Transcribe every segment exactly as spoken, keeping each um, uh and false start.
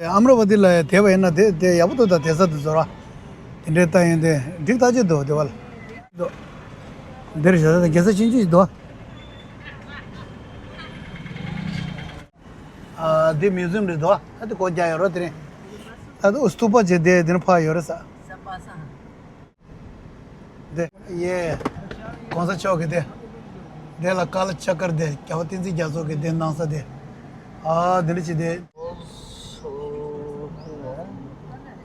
ཨམ་ར་བ་ཏི་ལ་བསྡད་པ་ཡིན་ན་དེ་དེ་ཡག་པོ་འདུག་ད་བསྡད་ས་དེ་ཚོ་ར། དེ་འདྲའི་ལྟ་ཡིན་དེ་འགྲིག་ཐག་ཆོད་འདུག་དེ་བ་ལ། འདུག་འདིར་བཞག་ས་རྒྱལ་ས་ཆུང་ཆུང་ཞིག་འདུག་ཨ། འདི་མིའུ་ཛིམ་རེད་འདུག་ཨ་དེ་སྒོ་རྒྱག་ཡོད་ར་དེ་རིང་། ད་དུ་སྟུ་པ་བྱས་དེ་དེ་ནས་ཕར་ཡོད་རེད་ས། དེ་ཡེ། གོང་ས་མཆོག་གི་དེ། དེ་ལ་ཀ་ལ་ཅ་ཀར་དེ་རྒྱལ་བ་བསྟན་འཛིན་རྒྱ་མཚོ་གི་དེ་གནང་ས་དེ། ཨ་དེ་འདྲ་ཅིག་དེ།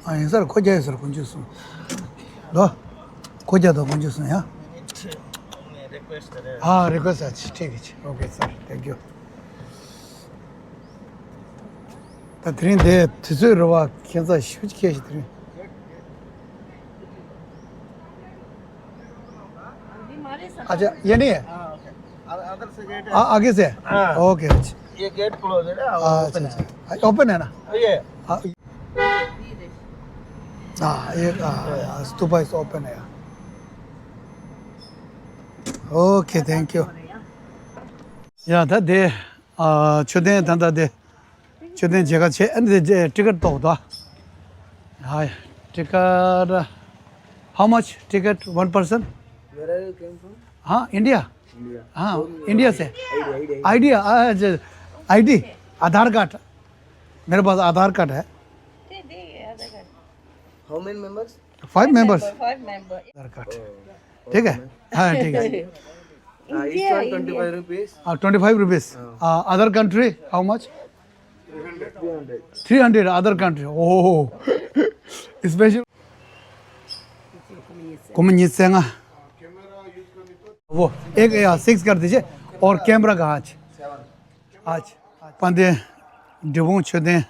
ཨ་ཡིན་སར་ཁོ་རྒྱ་ཡིན་སར་དཀོན་མཆོག་གསུམ། ལོ། ཁོ་རྒྱ་དང་དཀོན་མཆོག་གསུམ་ཡ། ཨ་རི་ཀོ་སི་ཊི་ཨ་ཅི་ཁྲིག་གི་ཨོ་ཀེ་སར། Thank you། ད་དེ་རིང་དེ་དུས་ཚོད་རེད་བ། ཁྱད་མཚར་ཞེ་པོ་ཅིག་ཁྱད་ཞིག་དེ་རིང་། अच्छा, ये नहीं है? हाँ, ओके। अ-, अंदर से गेट है। आ-, आगे से है? हाँ। ओके, अच्छा। ये गेट क्लोज है ना, हाँ, ओपन है। अच्छा, अच्छा। ओपन है ना? ये। हाँ। हाँ, ये, हाँ, हाँ, स्तूपा is open है। Okay, thank you। ཡ་ད་དེ། ཨ། མཆོད་རྟེན་ད་ལྟ་དེ། མཆོད་རྟེན་མཇལ་ཁ་བྱས། ཨ་ནི་དེ་ཊི་ཀེ་ཊི་བཏོག་འདུག་ཨ། ཧའི། ཊི་ཀེ་ཊི། How much ticket one person? Where are you came from? हाँ, इंडिया। इंडिया। हाँ, कौन इंडिया से। ID, ID. आईडी। हाँ, जो आईडी, आधार कार्ड। मेरे पास आधार कार्ड है। दे, दे, Aadhaar card. How many members? Five members. Five member, five member। Aadhaar card. ओ, ठीक है? ओके। हाँ, ठीक है। Uh, each one twenty five rupees। हाँ, twenty five rupees। हाँ। Uh, other country, how much? Three hundred। Three hundred, other country। Oh, special। སྒོར་མོ་ཉི་ཤུ་རྩ་ལྔ། वो एक, या, सिक्स कर दीजिए। और कैमरा का आज। आज དཔལ་ལྡན་འབྲས་སྤུངས་མཆོད་རྟེན།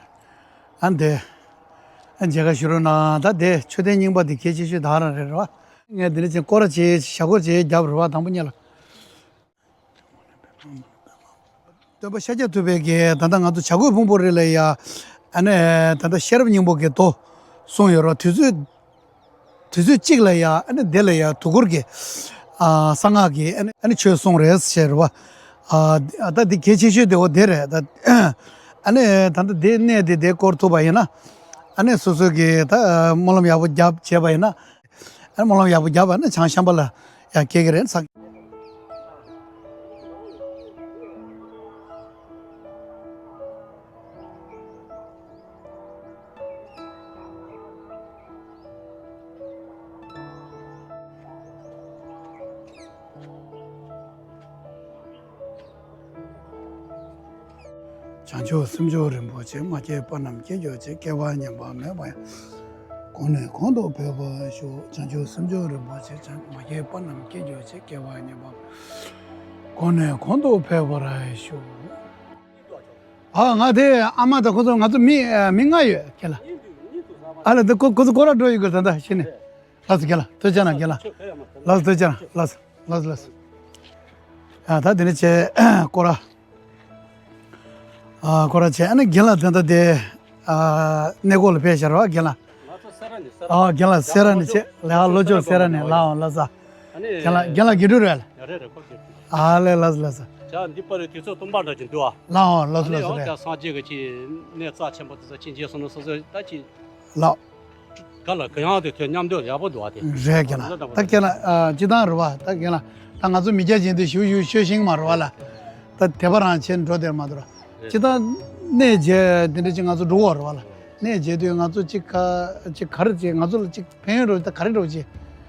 ཨ་འདི། ཨ་མཇལ་ཁ་ཞུ་རོགས་གནང་། ད་དེ་མཆོད་རྟེན་རྙིང་པ་འདི་གལ་ཆེ་ཤོས་ད་རང་རེད་རོ། ངས་འདི་ནས་ཅིག་སྐོར་ར་བྱས། ཞྭ་སྐོར་བྱས་རྒྱབ་རེད་བ། དང་པོ་ཉིད་ལ། སྟོན་པ་ཤཱཀྱ་ཐུབ་པའི་གི་ད་ལྟ་ང་ཚོ་བྱ་རྒོད་ཕུང་པོ་རི་ལ་ཡ། ཨ་ནི་ད་ལྟ་ཤེས་རབ་སྙིང་པོ་གི་མདོ་གསུངས་ཡོད་རོ། དུས་ཚོད། དུས་ཚོད་གཅིག་ལ་ཡ་ཨ་ནི་དེ་ལ་ཡ་དུས་འཁོར་གྱི། ཨ། གསང་སྔགས་ཀྱི་ཨ་ནི་ཨ་ནི་ཆོས་གསུངས་རེད་ཟེར་བ། ཨ། ད་འདི་གལ་ཆེ་ཤོས་དེ་འོ་དེ་རེད་ད། ཨ་ནི་ད་ལྟ་དེ་གནས་དེ་དེ་སྐོར་ཐུབ་པ་ཡིན་ན། ཨ་ནི་སོ་སོ་གི་ད་སྨོན་ལམ་ཡག་པོ་བརྒྱབ་བྱས་པ་ཡིན་ན། ཨ་ནི་སྨོན་ལམ་ཡག་པོ་བརྒྱབ་པ་ནི་བྱང་ཤམྦྷ་ལ་ཡ་སྐྱེ་གི་རེད་ཟེར། བྱང་ཆུབ་སེམས་མཆོག་རིན་པོ་ཆེ། མ་སྐྱེས་པ་རྣམས་སྐྱེ་གྱུར་ཅིག་སྐྱེ་བ་ཉམས་པ་མེད་པ་ཡང་། གོང་ནས་གོང་དུ་འཕེལ་བར་ཤོག་བྱང་ཆུབ་སེམས་མཆོག་རིན་པོ་ཆེ། བྱང་། མ་སྐྱེས་པ་རྣམས་སྐྱེ་གྱུར་ཅིག་སྐྱེ་བ་ཉམས་པ། གོང་ནས་གོང་དུ་འཕེལ་བར་ཤོག་ཨ། ང་དེ་ཨ་མ་དང་ཁོ་ཚོ་ང་ཚོ་མི། མི་ལྔ་ཡོད་ཁྱེད་ལ། ཨ་ལ་དེ་ཁོ་ཁོ་ཚོ་སྐོར་ར་འགྲོ་ཡི་གི་ད་ལྟ་ཕྱི་ནས། ལགས་སོ་ཁྱེད་ལ་ཐུགས་རྗེ་གནང་ཁྱེད་ལ། ལགས་སོ་ཐུགས་རྗེ་གནང་། ལགས་སོ་ལགས་སོ་ལགས་སོ། ཨ། ད་དེ་ནས་བྱས་སྐོར་ར། ཨ། སྐོར་ར་བྱས། ཨ་ནི་རྒན་ལགས་དེ་འདྲ་དེ། ཨ། གནས་སྐོར་ལ་ཕེབས་ཤར་བ་རྒན་ལགས། ང་ཚོ་སེ་ར་ནས། སེ་ར། ཨ། རྒན་ལགས་སེ་ར་ནས་བྱས། ལགས། ལྷོ་ཕྱོགས་སེ་ར་ནས། ལགས་འོང་ལགས་སོ། ཨ་ནི། རྒན་ལགས་རྒན་ལགས་དགེ་ཕྲུག་རེད། རེད་རེད། ཁོ་དགེ་ཕྲུག་ཨ་ལས། ལགས་སོ་ལགས་སོ། ཅག་འདི་པར་དུས་ཚོད་སྟོང་པ་འདྲ་ཅིག་འདུག་ཨ། ལགས་འོང་ལགས་སོ། ཨ་ནི་ལགས་སོ། ཡང་རེད། ཅག་སངས་རྒྱས་ཀྱི་ཅིག་གནས་རྩ་ཆེན་པོ་དེ་ཚོ་ཅིག་མཇལ་སོང་ན་སོ་སོ་ད་ཅིག་ལགས། ག་ལ་ག་ཡང་དེ་ཐོས་མཉམ་དུ་ཡག་པོ་འདུག་ཨ་དེ། རེད་རྒན་ལགས། ད་རྒན་ལགས། ཨ། སྤྱིར་བཏང་རེད་བ། ད་རྒན་ལགས། ད་ང་ཚོ་མི་སྐྱ་ཅན་དེ་ཞུ་ཞུ་ཤོད་ཤིང་མ་རེད་བ་ལ། ད་དད་པ་རང་བྱས་འགྲོ་དེར་མ་འདུག་ར། སྤྱིར་བཏང་གནས་མཇལ་དེ་འདྲ་ཅིག་ང་ཚོ་འགྲོ་བ་རེད་བ་ལ། གནས་མཇལ་དུས་ང་ཚོ་ཅིག་ག་ཅིག་ག་རེ་ཅིག་ང་ཚོ་ལ་ཅིག་ཕན་ཡོན་རོ། ད་ག་རེ་འགྲོ་ཅིག་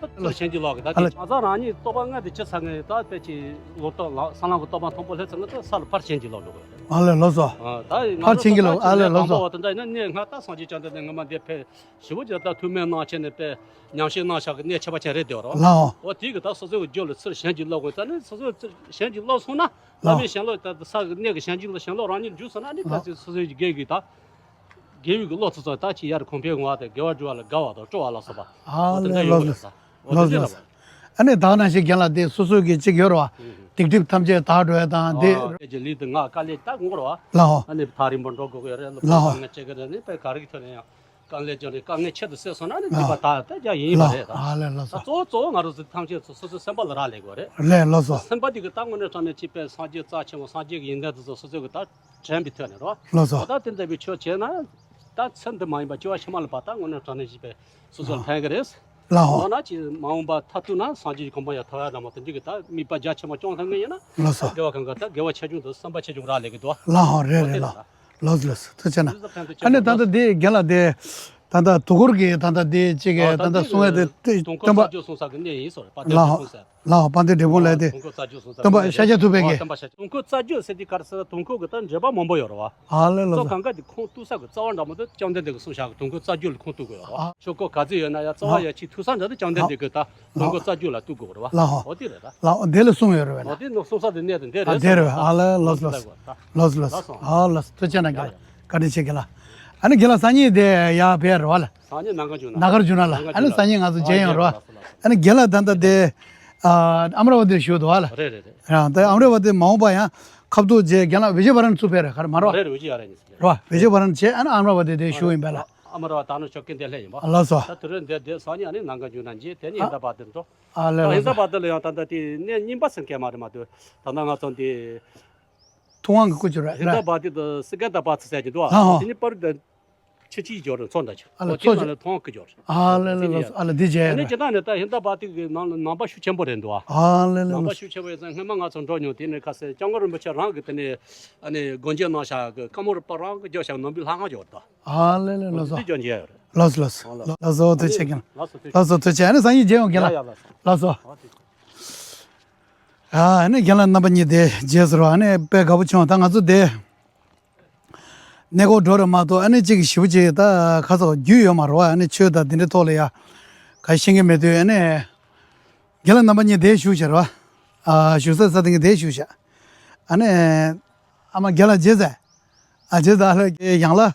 ཚུར་ཞལ་གྱིས་སློག་གི། ད་ཨ་ལ། དེ་ང་ཚོ་རང་ཉིད་རྟོགས་པ་སྔ་དེ་ཅི་ཚ་ངེས་ད་དཔེ་ཅིག་ལོ་ཏོག་ལ་སང་ལང་གི་རྟོགས་པ་མཐོན་པོ་སླེབས་ཚར་ན་ད་ས་ལ་ཕར་ཞལ་གྱིས་སློག་འགྲོ་དགོས་རེད། ཨ་ལས། ལགས་སོ། ཨ། ད་ང་ཕར་ཚོ་ཞལ་གྱིས་སློག་ད་ཨ་ལས། ཅིག་ལས་ལགས་སོ། དང་པོ་བ་དེ་འདྲ་ཡིན་ན་གནས་སྔ་ད་སངས་རྒྱས་བཅོམ་ལྡན་འདས་སྔོན་མ་འདིར་ཕེབས། ཞེ་པོ་ཅིག་ད་ཐུགས་སྨོན་གནང་བྱས་ནས་དཔེ་ཉམས་བཞེས་གནང་བཞག་གི་གནས་ཁྱད་པར་ཅན་རེད་དེ་བ་རོ། ལགས་འོ། འོ་དེ་གི་ད་སོ་སོའི་རྒྱུད་ལ་ཚུར་ཞལ་གྱིས་སློག་དགོས། ད་ནི་སོ་སོའི་ཚུར་ཞལ་གྱིས་སློག་སོང་ན་བླ་མའི་ལགས། ཞལ་སློག་ད་ས་གི་གནས་ཀྱི་ཞལ་གྱིས་སློག་ཞལ་སློག་རང་ཉིད་འཇུག་སོང་ན་ནི་ད་ལགས། དེ་སོ་སོའི་དགེ་གི་ད་དགེ་བའི་གི་བློ་ཚོ་ཚོ་ད་ཅི་ཡར་གོང་འཕེལ་འོང་བ་དང་དགེ་བ་འགྲོ་བ་ལ་དགའ་བ་དང་སྤྲོ་བ་ལ་སོགས་པ། ཨ་འོ་དེ་ལས། འདྲ་ཡོང་ལགས་གི་རེད་ས། སོ། འོ་དེ་ལགས་འདྲ་ལགས་སོ། རེད་བ། ཨ་ནི་ད་ནང་བཞིན་རྒན་ལགས་དེ་སོ་སོའི་གི་གཅིག་ཡོད་རེད་བ། ཨུ་ཧུ། སྡིག་སྒྲིབ་ཐམས་ཅད་དག་འགྲོ་ཡ་དང་དེ། ཨ་ཀྱི་ལུས་དང་ངག་དཀའ་ལས་ད་ངོ་རེད་བ། ལགས་འོ། ཨ་ནི་ཐག་རིང་པོ་འགྲོ་དགོས་ཀྱི་རེད། ལགས་འོ། དཀའ་ངལ་ཅི་གི་རེད། ནི་དཔེ་ག་རེ་གི་ཐོག་ནས་ཡང་། དཀའ་ལས་བརྒྱབ་ནས་དཀའ་ངལ་ཁྱད་དུ་བསད་སོང་ན་ནི་འགྲིག་པ་ད་ལྟ་རྒྱ་ཡིན་པ་རེད་ད། ཨ་ལས། ལགས་སོ། གཙོ་བོ་ང་རང་ཚོ་ཐམས་ཅད་ཚོ་སོ་སོའི་སེམས་པ་ལ་རག་ལས་དགོས་རེད། ལས། ལགས་སོ། སེམས་པ་འདི་གི་ད་དངོས་གནས་དྲང་གནས་ཅིག་དཔེ་སངས་རྒྱས་རྩ་ཆེན་པོ་སངས་རྒྱས་ཀྱི་ཡོན་ཏན་དེ་ཚོ་སོ་སོ་གི་ད་དྲན་པའི་ཐོག་ནས་རེད་བ། ལགས་སོ། ད་དེ་འདྲ་བའི་ཆོས་བྱས་ན། ད་ཚེ་འདི་མ་ཡིན་པ་སྐྱེ་བ་ཕྱི་མ་ལ་བར་ད་དངོས་གནས་དྲང་གནས་བཞི་པའི་སོ་སོར་ལྷག་ཕན་གི་རེད། ལགས་འོ། ལགས་ན་ཅི་མ་འོངས་པ་མཐར་ཐུག་ན་སངས་རྒྱས་ཀྱི་གོ་འཕང་ཡང་ཐོབ་ཡ་འདྲ་མོ་དེ་འདྲ་གི་ད་དམིགས་པ་རྒྱ་ཆེན་པོ་བཅངས་ཐུབ་མཁན་ཡིན་ན། ལགས་སོ། དགེ་བ་གང་ག་ད་དགེ་བ་ཆེ་ཆུང་དུ་བསམ་པ་ཆེ་ཆུང་རག་ལས་ཀྱི་འདུག་ལགས་འོ། རེད་རེད་ལགས། ལགས་སོ་ལགས་སོ། ཐུགས་རྗེ་གནང་། ཨ་ནི་ད་ལྟ་འདི་རྒན་ལགས་འདི་ད་ལྟ་དུས་འཁོར་གྱི་ད་ལྟ་འདི་གཅིག་གི་ད་ལྟ་གསུང་ཡ་དེ་དེ་སྟོན་པ། ལགས་འོ། དཔལ་ལྡན་འབྲས་སྤུངས་ལགས་དེ། སྟོན་པ་ཤཱཀྱ་ཐུབ་པའི་གི། སྟོན་པ་ཤཱཀྱ་ཐུབ་པའི་གི། སྟོན་པ་ཤཱཀྱ། སྟོན་ཁོག་རྩ་རྒྱུད་ཟེར་དེ་ག་རེ་ཟེར་ན་སྟོན་ཁོག་གི་ད་འགྲེལ་པ་མང་པོ་ཡོད་རེད་བ། ཨ་ལེ་ལགས་སོ། གཙོ་གང་ག་དེ་ཁུངས་གཏུགས་ས་གི་རྩ་བ་འདྲ་མོ་དེ་བཅོམ་ལྡན་འདས་ཀྱིས་གསུངས་བཞག་གི་སྟོན་ཁོག་རྩ་རྒྱུད་ལ་ཁུངས་གཏུགས་དགོས་རེད་བ། ཨ། ཆོས་སྐོར་ག་ཚོད་ཡོད་ན་ཡང་རྩ་བ་ཡ་གཅིག་ཐུག་ས་འདྲ་དེ་བཅོམ་ལྡན་འདས་ཀྱིས་ད་སྟོན་ཁོག་རྩ་རྒྱུད་ལ་གཏུགས་དགོས་རེད་བ། ལགས་འོ། འོ་དེ་རེད་ད། ལགས་འོ། དེ་ལ་གསུངས་ཡོད་རེད་བས་ན། འོ་དེ་ནི་གསུངས་ས་དེ་གནས་དེ་འདི་རེད་ཨ། དེ་རེད་བས། ཨ་ལེ་ལགས་སོ་ལགས་སོ། ལགས་སོ་ལགས་སོ། ཨ་ལགས་སོ། ཐུགས་རྗེ་གནང་རྒན་ལགས། བཀའ་དྲིན་ཆེ་རྒན་ལགས། ཨ་ནི་རྒན་ལགས་སང་ཉིན་དེ་ཡར་ཕེབས་རེད་བ་ལགས། སང་ཉིན་ནམ་མཁའ་འབྱུང་ན། ནམ་མཁའ་འབྱུང་ན་ལགས། ཨ་ནི་སང་ཉིན་ང་ཚོ་མཇལ་ཡོང་རེད་བ། ཨ་ནི་རྒན་ལགས་ད་ལྟ་དེ་ཨ་ཨ་མ་ར་བ་དེར་བཞུགས་འདུག་བ་ལགས། རེད་རེད་རེད། རང་ད་ཨ་མ་ར་བ་དེ་མ་འོངས་པ་ཡང་ཁ་ཐུག་མཇལ། རྒན་ལགས་བི་ཇེ་བ་ར་ཎ་ཚུར་ཕེབས་རེད། ག་རེ་མ་རེད་བ། རེད་རེད། བི་ཇེ་བ་ར་ཎ་ཚུར་ཕེབས་རེད་བ། བི་ཇེ་བ་ར་ཎ་མཇལ། ཨ་ནི་ཨ་མ་ར་བ་དེ་དེར་བཞུགས་ཡིན་པས་ལགས། ཨ་མ་ར་བ་ད་ནི་ཆོས་སྐད་འདི་ལྷན་ཡིན་པ། ལགས་སོ། ད་དེ་རིང་འདི་འདི་སང་ཉིན་ཨ་ནི་ནམ་མཁའ་འབྱུང་ན་མཇལ། དེ་ནས་ཧིན་ད་བ་དེར་འགྲོ། ཨ་ལེ་ད་ལགས་ཧིན་ད་སོ། བ་དེ་ལ་ཡང་ད་ལྟ་དེ་གནས་རྙིང་པ་ཟེར་མཁན་མ་རེད་མ་གཏོགས། ད་ལྟ་ང་ཚོ་འདི། ཐུབ་དབང་གི་སྐུ་ཆུ་ར་ཧིན་ད་ར། བ་དེ་དང་སི་ཀན་ད་བ་ཚ་ཟེར་གྱི་འདུག་ཨ། ཨ་ཧོ། དེ་ནི་པར་དང་ཆུ་ཆིའི་སྦྱོར་རེད། ཚོགས་འདྲ་ཆུ། ཨ་ལ་ཨོ་དེ་ཚོགས་ནང་ཆུ། ལ་ཐུབ་དབང་གི་སྦྱོར་རེད། ཨ་ལེ་ལེ་ལགས་སོ། ཨ་ལ་འདི་མཇལ་ཡ་ཨ་ནི་ར། ཇི་ལྟར་ནི་ད་ཧིན་ད་བ་དེ་གི་ནང་ལ་ནང་པ་ཤུགས་ཆེན་པོ་རེད་འདུག་ཨ། ཨ་ལེ་ལེ་ནང་པ་ལགས་སོ། ཤུགས་ཆེན་པོ་ཡོད་ཙང་སྔོན་མ་ང་ཚོ་འགྲོ་མྱོང་། དེ་ནི་ཁ་སང་སྐྱབས་མགོན་རིན་པོ་ཆེ་རང་གི་དེ་ནི་ཨ་ནི་སྒོ་འབྱེད་གནང་བཞག་གི་ཀ་མོ་རུ་པ་རང་གི་སྦྱོར་བཞག་ནང་པའི་ལྷ་ཁང་སྦྱོར་དང་། ཨ་ལེ་ལེ་ལགས་སོ། འདི་སྦྱོར་མཇལ་ཡ་རེད། ལགས་སོ་ལགས་སོ། ལགས་སོ། ཐུགས་རྗེ་ཆེ་རྒན་ལགས། ལགས་སོ། ཐུགས་རྗེ་ཆེ། ལགས་སོ། ཐུགས་རྗེ་ཆེ། ཨ་ནི་སང་ཉིན་མཇལ་ཡོང་རྒན་ལགས། ཡ་ཡ་ལགས་སོ། ལགས་སོ། ཨ་ནི་རྒན་ལགས་རྣམ་པ་གཉིས་དེ་མཇལ་སོང་ར། ཨ་ནི་དཔེ་དགའ་པོ་བྱུང་། ད་ང་ཚོ་དེ་གནས་སྐོར་འགྲོ་རེད་མ་གཏོགས་ཨ་ནི་གཅིག་ཞེ་པོ་ཅིག་ད་ཁ་སོགས་རྒྱུས་ཡོད་མ་རེད་བ། ཨ་ནི་ཆོས་དང་དེ་འདྲའི་ཐོག་ལ་ཡ་ག་ཤེས་ཀྱི་མེད་དུས། ཨ་ནི་རྒན་ལགས་རྣམ་པ་གཉིས་དེ་བཞུགས་བཞག་རེད་བ། ཨ་བཞུགས་ས་ས་སྟེང་གི་དེ་བཞུགས་བཞག་ཨ་ནི་ཨ་མ་རྒན་ལགས་མཇལ་ཟེར། ཨ་མཇལ་ད་ལྷ་གི་ཡང་ལ།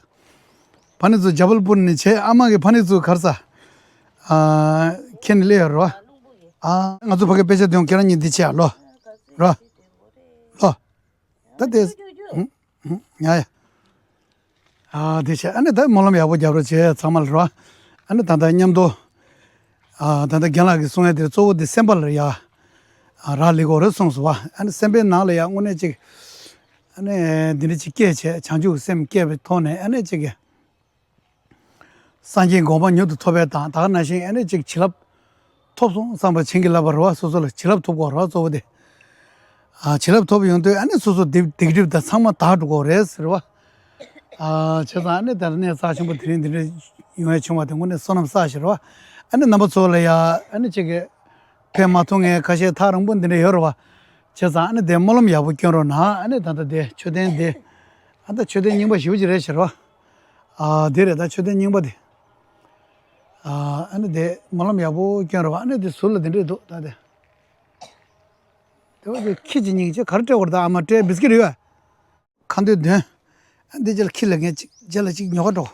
ཕ་ནི་ཚོ་ཇ་བལ་པུར་ནས་བྱས། ཨ་མ་གི་ཕ་ནི་ཚོ་གར་ས། ཨ་ཁྱེད་ནི་སླེབས་ཡོད་རོ། ཨ་ང་ཚོ་ཕ་གི་དཔེ་ཆ་དོན་ཁྱེད་རང་གཉིས་འདི་བྱས་ཨ་ལོ། རོ། ལོ། ད་དེ། ཧུམ། ཧུམ། ཡ་ཡ། ཨ་དེ་བྱས་ཨ་ནི་ད་སྨོན་ལམ་ཡག་པོ་རྒྱབ་རོགས་བྱས་ཚང་མ་ལ་རོ། ཨ་ནི་ད་ལྟ་མཉམ་དུ། ཨ་ད་ལྟ་རྒན་ལགས་ཀྱིས་གསུང་ཡ་དེ་གཙོ་བོ་དེ་སེམས་པ་ལ་ཡ། ཨ་རག་ལས་དགོས་རེད་གསུངས་སོང་བ། ཨ་ནི་སེམས་པའི་ནང་ལ་ཡ་དངོས་གནས་ཅིག་ཨ་ནི་འདི་འདྲ་ཅིག་སྐྱེས་བྱས། བྱང་ཆུབ་སེམས་སྐྱེས་པའི་ཐོག་ནས་ཨ་ནི་ཅིག་གི་སངས་རྒྱས་གོ་འཕང་མྱུར་དུ་ཐོབ་པའི་དང་། ད་ག་ནང་བཞིན་ཨ་ནི་ཅིག་བྱིན་རླབས་ཐོབ་སོང་བསམ་པ་བྱིན་གྱིས་བརླབས་པ་རེད་བ། སོ་སོ་ལ་བྱིན་རླབས་ཐོབ་དགོས་རེད་བ་གཙོ་བོ་དེ། ཨ་བྱིན་རླབས་ཐོབ་ཡོང་དུས་ཨ་ནི་སོ་སོ་སྡིག་སྡིག་སྒྲིབ་དང་ཚང་མ་དག་འགྲོ་དགོས་རེད་ཟེར་བ། ཨ་བྱས་ཙང་ཨ་ནི་ད་གནས་རྩ་ཆེན་པོ་དེ་རིང་འདི་འདྲ་ཡོང་ཡ་བྱུང་བ་དེ་དངོས་གནས་བསོད་ནམས་བསགས་ཤིག་རེད་བ། ཨ་ནི་རྣམ་པ་ཚོ་ལ་ཡ་ཨ་ནི་ཅིག་གི་ཕེབས་མ་ཐུབ་མཁན་ཁ་ཤས་ཐག་རིང་པོ་འདི་འདྲ་ཡོད་རེད་བ། བྱས་ཙང་ཨ་ནི་དེ་སྨོན་ལམ་ཡག་པོ་སྐྱོན་རོགས་གནང་། ཨ་ནི་ད་ལྟ་དེ་མཆོད་རྟེན་དེ་ཨ་ད་མཆོད་རྟེན་རྙིང་པ་ཞེ་པོ་ཅིག་རེད་ཤག་རོ། ཨ་དེ་རེད་ད་མཆོད་རྟེན་རྙིང་པ་དེ། ཨ་ཨ་ནི་དེ་སྨོན་ལམ་ཡག་པོ་སྐྱོན་རོགས། ཨ་ནི་དེ་ཟུར་ལ་དེ་འདྲས་འདུག་ད་དེ། དེ་བ་དེ་ཁྱི་གཅིག་སྙིང་རྗེ་ག་རེ་སྤྲད་དགོས་རེད། ད་ཨ་མ་སྤྲད་བིས་ཀི་རེད་བ། ཁ་འདོན་འདོན། ཨ་འདི་རྗེས་ལ་ཁྱི་ལ་ངས་གཅིག་རྗེས་ལ་གཅིག་ཉོ་ག་འགྲོ།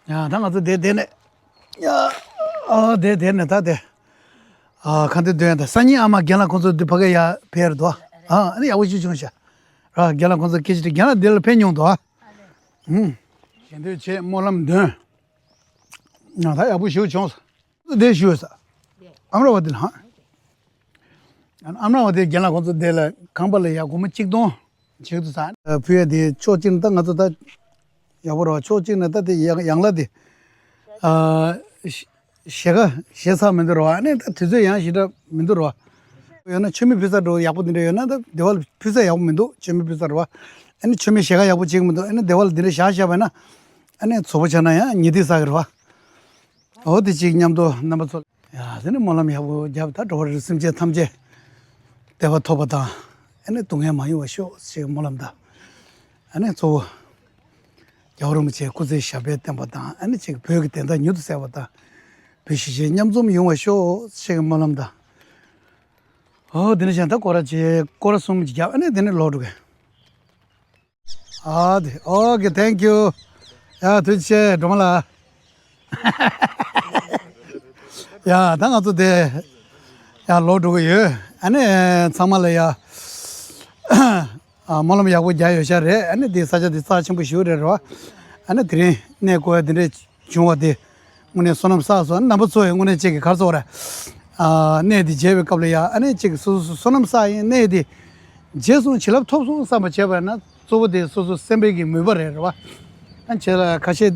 ཡ་ད་ང་ཚོ་དེ་དེ་ནས། ཡ་ཨ་དེ་དེ་ནས་ད་དེ། ཨ་ཁ་འདོན་འདོན་ཡ་ད་སང་ཉིན་ཨ་མ་རྒན་ལགས་ཁོང་ཚོ་འདི་ཕ་གི་ཡ་ཕེབས་རེད་དོ། ཨ་ཨ་ནི་ཡག་པོ་ཞིག་བྱུང་ཤག་ར། རྒན་ལགས་ཁོང་ཚོ་སྐད་ཆ་དྲིས། རྒན་ལགས་འདི་ལ་ཕེབས་མྱོང་དོ། ཨ་ཧུམ། ཞལ་འདོན་བྱས་སྨོན་ལམ་འདོན། ཡ་ད་ཡག་པོ་ཞིག་བྱུང་སོང་། དེ་ཞུ་ས། ཨ་མ་ར་བ་དེ་ལ་ཧང་། ཨ་མ་ར་བ་དེ་རྒན་ལགས་ཁོང་ཚོ་དེ་ལ་ཁང་པ་ལ་ཡ་སྒོར་མོ་གཅིག་སྟོང་བྱེད་ཀྱི་འདུག་ས། ཕུལ་ཡ་དེ་ཕྱོགས་གཅིག་ནས་ད་ང་ཚོ་ད་ཡག་པོ་རེད་བ། ཕྱོགས་གཅིག་ནས་ད་དེ་ཡང་ཡང་ལ་དེ་ཨ་ཞེ་དགའ་ཞེ་ཚ་མི་འདུག་རེད་བ། ཨ་ནི་ད་དུས་ཚོད་ཡང་ཞེ་དྲག་མི་འདུག་རེད་བ། ཡོད་ན་མཆོད་མེ་ཕུལ་ས་འགྲོ་ཡག་པོ་དེ་འདྲ་ཡོད་ན། ད་སྡེ་བ་ལ་ཕུལ་ས་ཡག་པོ་མི་འདུག་མཆོད་མེ་ཕུལ་ས་རེད་བ། ཨ་ནི་མཆོད་མེ་ཞེ་དགའ་ཡག་པོ་བྱེད་ཀྱི་མི་འདུག་ཨ་ནི་སྡེ་བ་ལ་དེ་འདྲ་བཞག་བཞག་པ་ཡིན་ན། ཨ་ནི་ཚོགས་པ་ཆགས་ན་ཡང་ཉེས་སྡིག་བསགས་ཀྱི་རེད་བ། འོ་དེ་གཅིག་མཉམ་དུ་རྣམ་པ་ཚོ། ཡ་དེ་ནི་སྨོན་ལམ་ཡག་པོ་བརྒྱབ། ད་འགྲོ་བ་རིགས་སེམས་ཅན་ཐམས་ཅད་བདེ་བ་ཐོབ་པ་དང་། ཨ་ནི་སྡུག་བསྔལ་མ་ཡོང་བ་ཤོག་ཅེས་སྨོན་ལམ་དང་། ཨ་ནི་གཙོ་བོ་རྒྱལ་བ་རིན་པོ་ཆེའི་སྐུ་ཚེ་ཞབས་པད་བརྟན་པ་དང་། ཨ་ནི་ཅིག་བོད་ཀྱི་བདེན་མཐའ་མྱུར་དུ་གསལ་བ་དང་། བོད་གཞིས་བྱེས་མཉམ་འཛོམས་ཡོང་བ་ཤོག་ཅེས་སྨོན་ལམ་དང་། འོ་དེ་ནི་གཞན་ད་སྐོར་ར་བྱེད། སྐོར་ར་གསུམ་བརྒྱབ། ཨ་ནི་དེ་ནི་ལོག་འགྲོ་གི། ཨ་དེ། ཨོ་ཀེ། ཐེང་ཀིའུ། ཡ་ཐུགས་རྗེ་ཆེ་སྒྲོལ་མ་ལགས། ཡ་ད་ང་ཚོ་དེ་ཡ་ལོག་འགྲོ་གི་ཡོད། ཨ་ནི་ཚང་མ་ལ་ཡ་ཨ་སྨོན་ལམ་ཡག་པོ་རྒྱག་ཡོད་ཤག་རེད། ཨ་ནི་དེ་ས་ཆ་དེ་རྩ་ཆེན་པོ་ཞིག་རེད་རེད་བ། ཨ་ནི་དེ་རིང་གནས་སྐོར་དེ་འདྲས་བྱུང་བ་དེ་དངོས་གནས་བསོད་ནམས་བསགས་སོང་། རྣམ་པ་ཚོ་ཡི་དངོས་གནས་ཅིག་གི་ག་རེ་ཟེར་དགོས་རེད། ཨ་གནས་དེ་མཇལ་བའི་སྐབས་ལ་ཡ་ཨ་ནི་ཅིག་སོ་སོ་བསོད་ནམས་བསགས་ཡིན། གནས་དེ་མཇལ་སོང་། བྱིན་རླབས་ཐོབ་སོང་བསམ་པ་བྱས་པ་ཡིན་ན་གཙོ་བོ་དེ་སོ་སོ་སེམས་པའི་གི་མོས་པ་རེད་རེད་བ། ཁྱེད་ལ་ཁ་ཤས་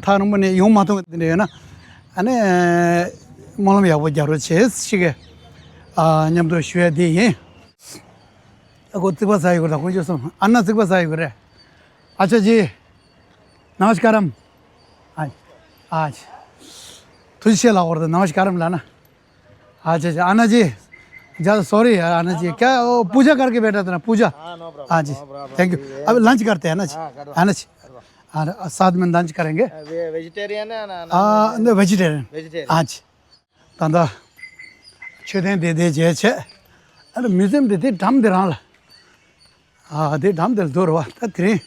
ཐག་རིང་པོ་ནས་ཡོང་མ་ཐུབ་པ་དེ་འདྲ་ཡོད་ན། ཨ་ནི་སྨོན་ལམ་ཡག་པོ་རྒྱག་རོགས་བྱེད་ཞིག་གི་མཉམ་དུ་ཞུ་ཡ་དེ་ཡིན། ཨ་ཁོ་རྩིག་པ་ཟ་ཡི་གོ་ར། དཀོན་མཆོག་གསུམ། ཨ་ན་རྩིག་པ་ཟ་ཡི་གོ་རེད། ཨ་ཅག་ཇི། ནམ་སྐརམ། ཨ། ཨ། ཐུགས་རྗེ་ཆེ་ལགས། འོར་ད་ནམ་སྐརམ་ལ་ན། ཨ་ཅག་ཅག། ཨ་ན་ཇི། ཇ། སོ་རི། ཨ་ན་ཇི། क्या ओ पूजा करके बैठा था ना, पूजा। हाँ, no problem, हाँ जी। No problem। अभी लंच करते हैं ना जी। हाँ, करो। हाँ ना जी। हाँ, साथ में लंच करेंगे। वेजिटेरियन है ना? हाँ, वेजिटेरियन। वेजिटेरियन। हाँ जी। ད་ལྟ་མཆོད་རྟེན་དེ་དེ་མཇལ་བྱས། ཨ་ནི་མིའུ་ཛིམ་དེ་དེ་འགྲམ་དེ་རང་ལ། ཨ། དེ་འགྲམ་དེར་འདུག་རེད་བ། ད་དེ་རིང་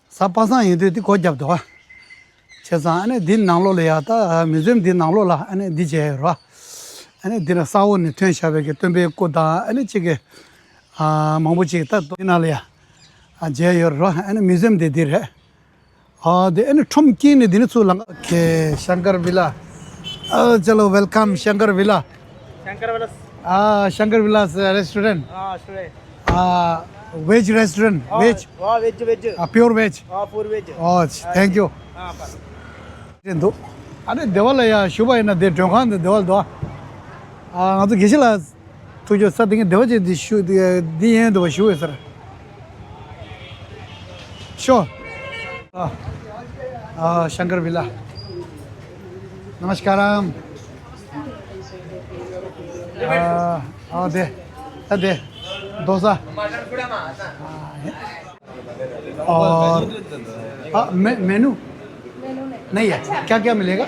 གཟའ་པ་སངས་ཡིན་དུས་དེ་སྒོ་བརྒྱབ་འདུག་བ། བྱས་ཙང་ཨ་ནི་འདི་ནང་ལོགས་ལ་ཡ། ད་མིའུ་ཛིམ་འདི་ནང་ལོགས་ལ་ཨ་ནི་འདི་མཇལ་ཡོད་རེད་བ། ཨ་ནི་འདི་ན་ས་འོག་ནས་ཐོན་བཞག་པའི་གི་སྟོན་པའི་སྐུ་དང་ཨ་ནི་གཅིག་གི། ཨ། མང་པོ་ཅིག་ད་འདི་ནང་ལ་ཡ། ཨ། མཇལ་ཡོད་རེད་བ། ཨ་ནི་མིའུ་ཛིམ་དེ་འདི་རེད། ཨ། དེ་ཨ་ནི་ཁྲོམ་དཀྱིལ་ནས་དེ་ནས་ཚུར་ལངས། ཨོ་ཁེ། ཤང་ཀར་བི་ལ། ཨ། चलो, welcome शंकर विला। शंकर विला। हाँ, शंकर विला रेस्टोरेंट। हाँ, रेस्टोरेंट। हाँ, वेज रेस्टोरेंट। हाँ, वेज। हाँ, वेज, वेज। हाँ, प्योर वेज। हाँ, प्योर वेज। ཨོ། ཐེང་ཀྱུ། हाँ, बस। རེད་འདུག་ཨ་ནི་སྡེ་བ་ལ་ཡ་བཞུགས་པ་ཡིན་ན་དེ་མགྲོན་ཁང་དེ་སྡེ་བ་ལ་འདུག་ཨ། ང་ཚོ་དགེ་བཤེས་ལགས། ཐུགས་རྗེ་ཆེ། དེ་ངས་སྡེ་བ་ཅིག་འདི་བཞུགས། འདི་ཡན་འདི་བ་བཞུགས་ཡོད་ཟེར། ཤོ། ཨ། ཨ། शंकर विला। नमस्कारम। ཨ། ཨ། དེ། ད་དེ། डोसा। और। हाँ, मे-, मेनू? मेनू नहीं। नहीं है। अच्छा। क्या क्या मिलेगा?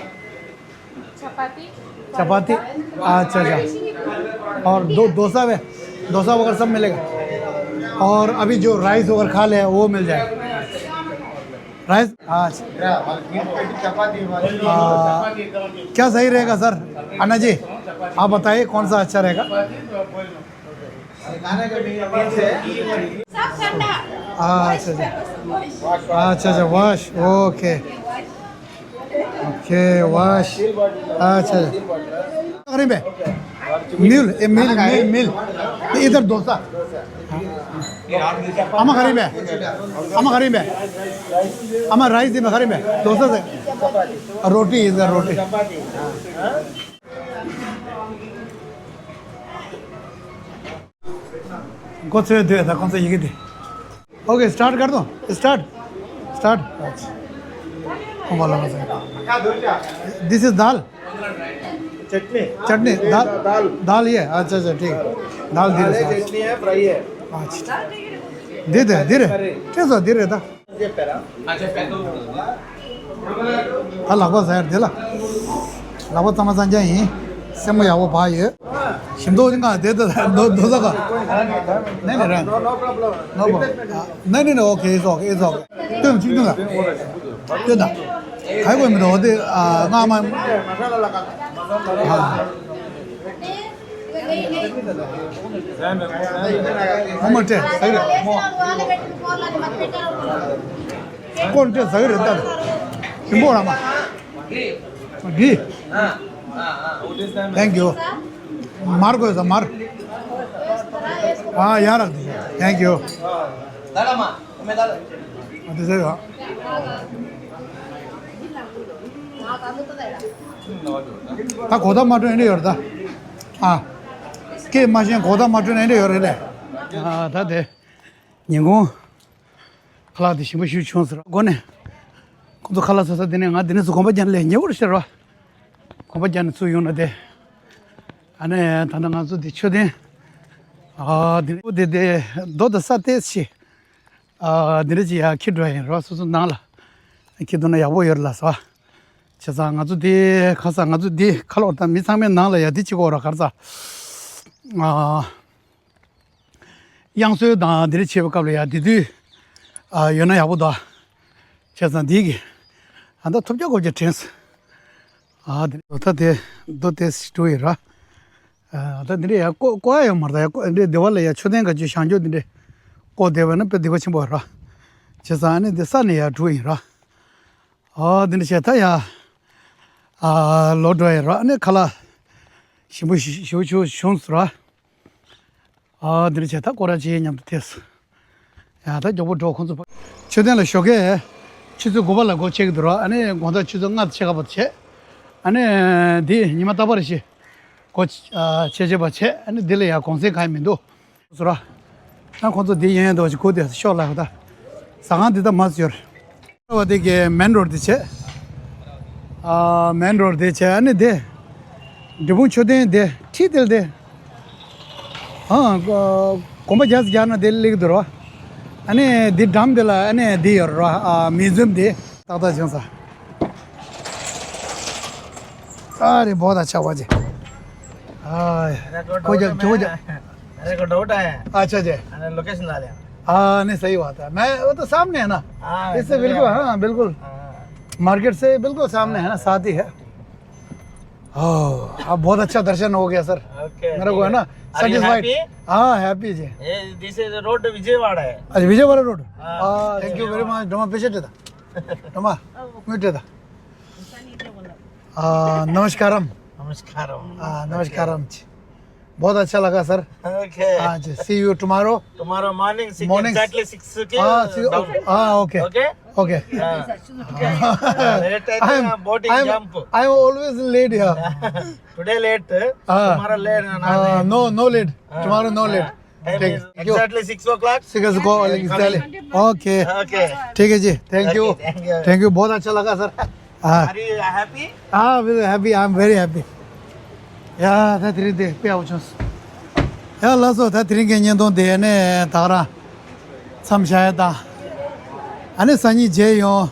चपाती। चपाती। अच्छा, अच्छा। और दो, डोसा में, डोसा वगैरह सब मिलेगा। और अभी जो राइस वगैरह खा ले, वो मिल जाए। राइस। अच्छा। हाँ, क्या सही रहेगा सर? अन्ना जी, आप बताइए कौन सा अच्छा रहेगा? सब ठंडा। अच्छा, अच्छा। अच्छा, अच्छा, वाश, ओके। Okay, wash. अच्छा, अच्छा। करीब है। मिल, ये मिल, मिल, मिल। ये इधर डोसा। आमा करीब है। आमा करीब है। आमा राइस में करीब है। डोसा से। रोटी, इधर रोटी। འགོ་ཚུགས་དུས་ད་ཁོང་ཚོ་ཡི་གེ་འདི། ओके, स्टार्ट कर दो। स्टार्ट। स्टार्ट। अच्छा। ཁོང་པ་ལ་མ་ཟེར། दिस इज दाल। चटनी। चटनी। दाल। दाल। दाल ये। अच्छा, अच्छा, ठीक। दाल धीरे से। चटनी है, फ्राई है। अच्छा। धीरे, धीरे। ठीक है, धीरे था। ད་ལག་པ་ཟ་ཡར་དེ་ལ། ལག་པ་གཙང་མ་གཙང་རྐྱང་ཡིན། སེན་མོ་ཡག་པོ་བག་ཡོད། ཞིམ་མདོག་ཅིག་ང་དེ་ད་རྡོ་རྡོ་ཟ་ག་ནས་ནས་རན། ནོ་པྲོབ་ལེམ། ནས་ནས་ནས། ཨོ་ཁེ། ཨིཊ་ཨོ་ཁེ། ཨིཊ་ཨོ་ཁེ། སྟོན་ཅིག་སྟོན་ད། སྟོན་ད། ག་ཡི་གོ་མི་འདུག་དེ། ཨ། ང་མ། ཨ། ངོ་མ་སྤྲད་ཟ་གི་རེད། ཀོན་སྤྲད་ཟ་གི་རེད་ད། ཞིམ་པོ་ར་མ། འདི། Thank you། མར་དགོས་ས་མར། ཨ། ཡ་རག་འདི། Thank you། ཨ། དེ་ཟེར་ཡོད། ད་གོ་ད་མ་སྤྲོད་ཨེ་འདྲ་ཡོད་རེད་ད། ཨ། སྐད་མ་ཤེས་གོ་ད་མ་སྤྲོད་ཨེ་འདྲ་ཡོད་རེད་ལས། ཨ། ད་དེ། ཉིན་གུང་། ཁ་ལག་དེ་ཞིམ་པོ་ཞིག་བྱུང་ཟེར། སྒོ་ནས། ཁོང་ཚོ་ཁ་ལག་ཟ་ས་དེ་ནས་ང་དེ་ནས་ཚུར་གོམ་པ་རྒྱག་ནས་ལས་ཉེ་བོར་ཤར་བ། གོམ་པ་རྒྱག་ནས་ཚུར་ཡོང་ན་དེ། ཨ་ནི་ད་ལྟ་ང་ཚོ་དེ་མཆོད་རྟེན། ཨ། དེ་ནས་དེ་དེ་རྡོ་དང་ས་ཏོག་ཙམ། ཨ། འདི་འདྲ་ཅིག་ཡར་འཁྱེར་འགྲོ་ཡ་ཡིན་རོགས། སོ་སོ་ནང་ལ་འཁྱེར་འདུག་ན་ཡག་པོ་ཡོད་རེད་ལ་ཟེར་བ། བྱས་ཙང་ང་ཚོ་འདི་ཁ་སང་ང་ཚོ་འདི་ཁ་ལོག་དང་མི་ཚང་མའི་ནང་ལ་ཡ་འདི་གཅིག་གོ་ར་གར་ས། ཨ། དབྱངས་གསོལ་དང་འདི་འདྲ་བྱེད་པའི་སྐབས་ལ་ཡ་འདི་དུས། ཨ། ཡོད་ན་ཡག་པོ་འདུག་བྱས་ཙང་འདི་གི། ཨ། ད་ཐོབ་རྒྱག་གོ་རྒྱག་དྲན་སོང་། ཨ། འདི་འདྲ་ད་དེ་རྡོ་དེ་སི་འགྲོ་ཡི་ར། ཨ། ད་འདི་འདྲ་ཡ་ཀོ་ཀོ་ཡ་ཡོད་མ་རེད་ད། ཡ་ཀོ་འདི་སྡེ་བ་ལ་ཡ་མཆོད་རྟེན་ག་ཅིག་བཞེངས་རྒྱུ་འདི་འདྲ་ཀོ་བསྡད་པ་ན་དཔེ་སྡིག་པ་ཆེན་པོ་ར། བྱས་ཙང་ཨ་ནི་འདི་ས་ནས་ཡར་འགྲོ་ཡིན་ར། ཨ། འདི་འདྲ་བྱས་ད་ཡ། ཨ། ལོག་འགྲོ་ཡིན་ར། ཨ་ནི་ཁ་ལག་ཞིམ་པོ་ཞིག་ཞུ་ཆུ་བྱུང་སོང་ར། ཨ། འདི་འདྲ་བྱས་ད་སྐོར་ར་བྱེད་མཉམ་དུ་ཐེབས་སོང་། ཡ། ད་མགྱོགས་པོ་འགྲོ། ཁོང་ཚོ་མཆོད་རྟེན་ལ་ཞོགས་ཀས་ ཆུ་ཚོད་དགུ་པ་ལ་སྒོ་ཕྱེ་གི་འདུག་ར། ཨ་ནི་དགོང་དག་ཆུ་ཚོད་ལྔ་ཕྱེད་ཀ་བར་བྱས། ཨ་ནི་འདི་ཉི་མ་རྟག་པར་བཞི་སྒོ་ཕྱེ་བྱས་པ་བྱས། ཨ་ནི་འདི་ལ་ཡང་གུང་སེང་གང་ཡང་མི་འདུག་ཟེར་ར། ཨ་ཁོང་ཚོ་འདི་ཡན་ཡན་འདུག་ཅིག་སྒུག་བསྡད་ཤོག་ལབ་ད། ཟ་ཁང་འདི་ད་མ་ཟེར། ཨ་བ་དེ་གའི་མེན་རོ་ཌི་དེ་བྱས། ཨ་མེན་རོ་ཌི་དེ་བྱས། ཨ་ནི་དེ་འབྲས་སྤུངས་མཆོད་རྟེན་དེ་ཁྲིད་དེ་ལ་དེ། ཨ་གོམ་པ་རྒྱག་རྒྱག་ན་དེ་སླེབས་ཀྱི་འདུག་ར། ཨ་ནི་འདི་འགྲམ་དེ་ལ་ཨ་ནི་འདི་ཡོད་ར། ཨ་མིའུ་ཛི་ཡམ་དེ་ཏག་ཏག་བྱུང་ས། अरे बहुत अच्छा हुआ जी। हाँ। मेरे को को डाउट क्या, है, क्यों क्या? मेरे को डाउट है। अच्छा जी। मैंने लोकेशन डाले हैं। हाँ, नहीं, सही बात है। मैं, वो तो सामने है ना। हाँ, इससे इधर बिल्कुल, है। हाँ, बिल्कुल। हाँ। मार्केट से बिल्कुल सामने है ना, हाँ। साथ ही है। ओह, अब बहुत अच्छा दर्शन हो गया सर। ओके, मेरे को है ना, ठीक है। Are you satisfied. Happy? हाँ, हैप्पी जी। ये, this is road to Vijayawada है। अच्छा, विजयवाड़ा रोड। हाँ, हाँ, thank you very much. Doma patient था। डोमा, मीट था। आ, नमस्कारम। नमस्कारम। आ, नमस्कारम जी। बहुत अच्छा लगा सर। ओके। हाँ जी, see you tomorrow। Tomorrow morning, six, morning. Exactly six के हाँ, सी-, डाउन। ओके, हाँ, ओके। ओके? ओके। हाँ। लेट है तो I'm, boating I'm, jump. I'm always late here। Today late, हाँ। Tomorrow late, ना, हाँ, नहीं। No, no late। हाँ। Tomorrow no late। हाँ। Time ठीक है, is thank you। Exactly six o'clock। Six o'clock exactly। Okay. Okay. ठीक है जी, thank you. Okay, thank you. Thank you, बहुत अच्छा लगा सर। हाँ। Are you happy? हाँ, very happy, I am very happy। ཡ་ད་དེ་རིང་དེ་དཔེ་ཡག་པོ་བྱུང་སོང་། ཡ་ལགས་སོ། ད་དེ་རིང་གི་བརྙན་ཐུང་དེ་ནས་ད་ག་རང་མཚམས་བཞག་ཡ་དང་། ཨ་ནི་སང་ཉིན་མཇལ་ཡོང་།